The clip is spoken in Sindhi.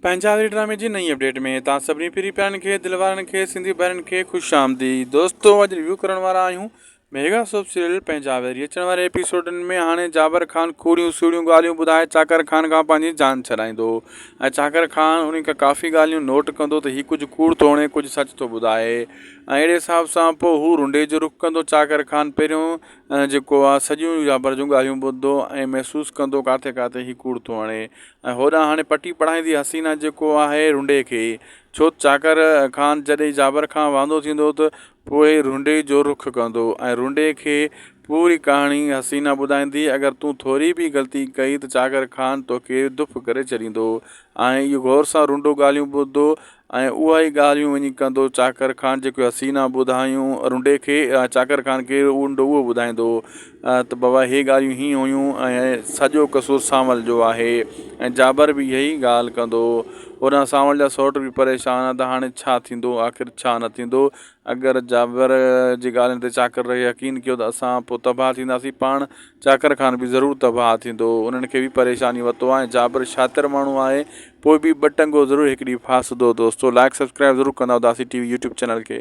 پنهنجا واري ڊرامي جي نئين اپڊيٽ ۾ توهان سڀني پري پيارن کي دل وارن کي سنڌي ڀائرن کي خوش آمديد دوستو اڄ ريويو ڪرڻ وارا آهيون ميگا سوپ سيريل پنهنجا ويري اچڻ واري ايپيسوڊن ۾ هاڻي جابر خان ڪوڙيون سوڙيون ڳالهيون ٻڌائي چاڪر خان کان پنهنجي جان ڇڏائيندو ۽ چاڪر خان انهي کان ڪافي ڳالهيون نوٽ ڪندو ته هي ڪجهه ڪوڙ ٿو هڻي ڪجهه سچ ٿو ٻڌائي ۽ اهڙي حساب سان پوء هو رنڊي جو رخ ڪندو چاڪر خان پهريون جيڪو آ سڄيون جابر جون ڳالهيون ٻڌندو ۽ محسوس ڪندو ڪاٿي ڪاٿي هي ڪوڙ ٿو هڻي ۽ هوڏانهن هاڻي پٽي پڙهائيندي حسينا جيڪو آهي رنڊي کي، ڇو ته چاڪر خان جڏهن جابر کان واندو ٿيندو ته پوء رنڊي جو رخ ڪندو ۽ رنڊي کي پوري ڪهاڻي حسينا ٻڌائيندي اگر تون ٿوري به غلطي ڪئي ته چاڪر خان توکي دڦ ڪري ڇڏيندو ۽ اهو غور سان رنڊو ڳالهيون ٻڌندو ۽ اها ئي ڳالهيون وڃي ڪندو چاڪر خان جيڪي حسينا ٻڌايون رنڊي کي چاڪر خان کي رنڊو اهو ٻڌائيندو ته بابا هي ڳالهيون هيئن هيون ۽ سڄو قصور سانول جو آهي ۽ جابر به اها ئي ڳالهه ڪندو هوڏانهن سانول جا سئوٽ به پريشان ته هاڻي ڇا ٿيندو آخر ڇا نه ٿيندو اگر جابر جي ڳالهين تي چاڪر رهي يقين ڪيو ته اسان پوء تباهه ٿينداسين پاڻ چاڪر خان به ضرور تباهه ٿيندو انهن کي به پريشاني ورتو آهي جابر شاطر ماڻهو آهي پوء به ٻه ٽنگو ضرور هڪ ڏينهن ڦاسندو دوستو لائڪ سبسڪرائب ضرور ڪندا اداسي ٽي وي يوٽيوب چينل کي.